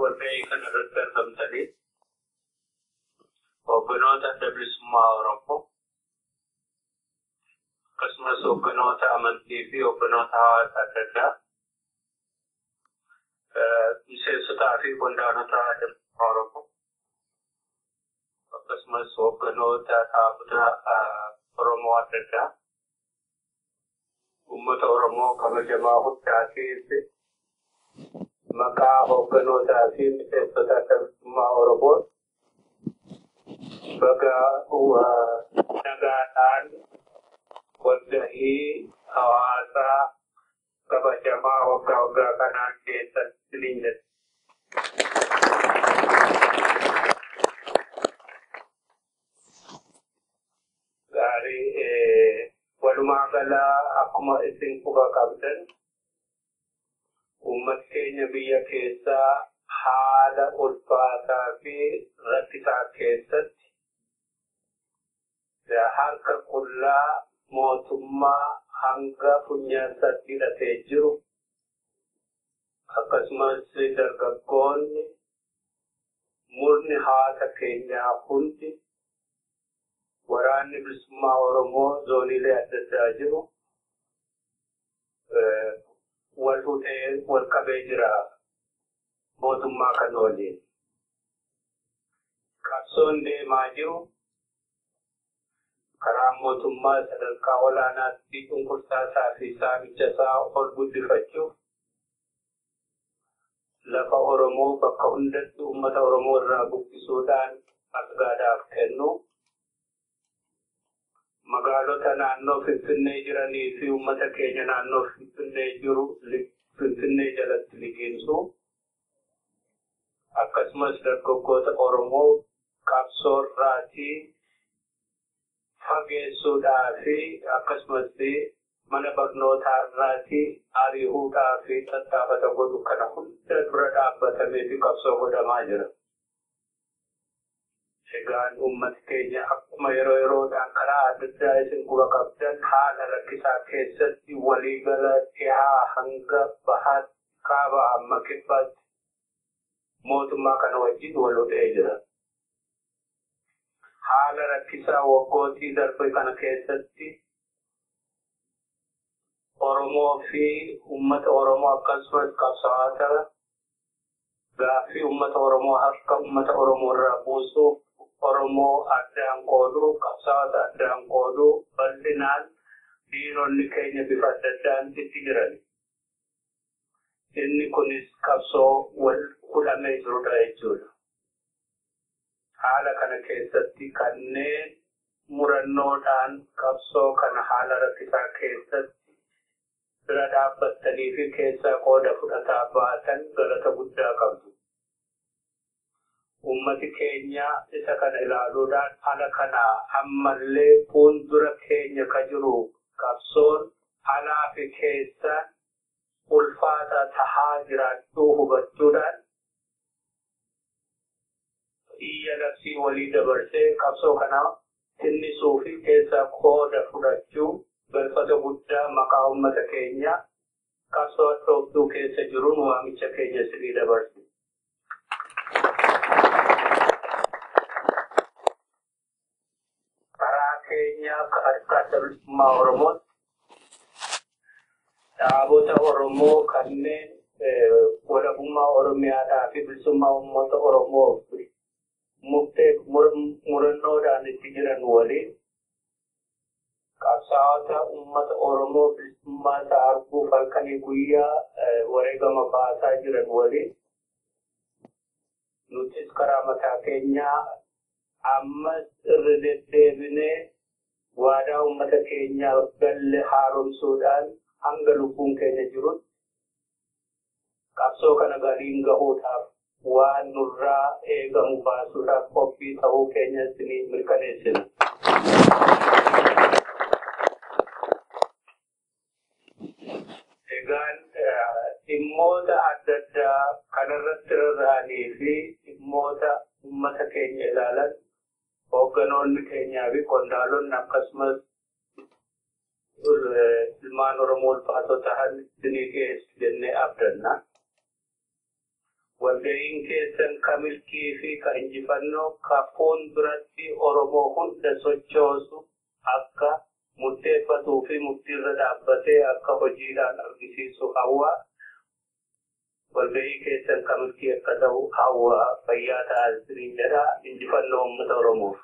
Walga'ii kana irratti argamtanii, hoogganoota Adda Bilisummaa Oromoo, akkasumas hoogganoota amantii fi hoogganoota hawaasaa adda addaa, miseensotaa fi qondaalota Adda Bilisummaa Oromoo, akkasumas hoogganoota dhaabota Oromoo adda addaa, uummata Oromoo kabajamaa hundaa fi maqaa hoogganootaa fi miseensota Adda Bilisummaa Oromoo baga nagaadhaan walgahii hawaasaa kabajamaa waggaa waggaa kanaan keessatti isiniin jedha. Gaarii, walumaa galaa akkuma isin quba qabdan, uummati keenya biyya keessaa haala ulfaataa fi rakkisaa keessatti harka qullaa mootummaa hanga funyaansaatti hidhatee jiru, akkasumas dargaggoonni, murni hawaasa keenyaa hundi, waraanni bilisummaa Oromoo zooniilee adda addaa jiru wal hudhee wal qabee jira mootummaa kan waliin. Qabsoon deemaa jiru karaa mootummaa sadarkaa olaanaatti cunqursaa fi saamicha isaa ol guddifachuuf lafa Oromoo bakka hundatti uummata Oromoo irraa buqqisuudhaan argaadhaaf kennu, magaalota naannoo Finfinnee jiranii fi uummata keenya naannoo Finfinnee jiru Finfinnee jalatti liqimsu, akkasumas dargaggoota Oromoo qabsoorraatii fageessuudhaa fi akkasumas mana barnootaa irraatii ari'uudhaa fi tattaafata godhu kana hunda dura dhaabbatamee fi qabsoo godhamaa jira. Egaan uummati keenya akkuma yeroo yeroodhaan karaa adda addaa isin quba qabdan haala rakkisaa keessatti waliigala dhihaa hanga bahaatti, kaaba hamma kibbaatti mootummaa kana wajjin wal hudhee jira. Haala rakkisaa waggootii darbe kana keessatti Oromoo fi uummata Oromoo, akkasumas qabsaa'ota gaaffii uummata Oromoo harka uummata Oromoo irraa buusuuf Oromoo addaan qooduu, qabsaa'ota addaan qooduu bal'inaan diinonni keenya bifa adda addaan itti jiran. Inni kunis qabsoo wal hudhamee jirudha jechuudha. Haala kana keessatti kanneen murannoodhaan qabsoo kana haala rakkisaa keessatti bira dhaabbattanii fi keessaa qooda fudhataa baatan galata guddaa qabdu. Uummati keenya isa kana ilaaluudhaan haala kana ammallee fuuldura keenya ka jiru qabsoon alaa fi keessaan ulfaataa tahaa jiraachuu hubachuudhaan iyya labsii walii dabarsee qabsoo kana tinnisuu fi keessaa qooda fudhachuu galfata guddaa maqaa uummata keenya qabsoo hadhooftuu keessa jiruun waamicha keenya isinii dabarsi. Karaa keenya akka Adda Bilisummaa Oromootti dhaabota Oromoo kanneen walabummaa Oromiyaadhaa fi bilisummaa uummata Oromoof murtee murannoodhaan itti jiran waliin, qabsaa'ota uummata Oromoo bilisummaa isaa arguuf halkanii guyyaa wareegama baasaa jiran waliin, nutis karaa mataa keenyaa ammas irra deddeebinee waadaa uummata keenyaaf galle haaromsuudhaan hanga lubbuun keenya jirutti qabsoo kana galiin gahuudhaaf waan nurraa eegamu baasuudhaaf qophii ta'uu keenya isinii mirkaneessina. Egaan dhimmoota adda addaa kanarratti rarra'anii fi dhimmoota uummata keenya ilaalan hoogganoonni keenyaa fi qondaalonni, akkasumas ilmaan Oromoo ulfaatoo ta'an isinii dhiyeessu jennee abdanna. Walga'iin keessan ka milkii fi ka injifannoo ka fuulduratti Oromoo hunda sochoosu akka murteeffatuu fi murtiirra dhaabbatee akka hojiidhaan argisiisu hawwaa. Walga'ii keessan ka milkii akka ta'u hawwaa, fayyaa ta'aa isiniin jedha. Injifannoo uummata Oromoof.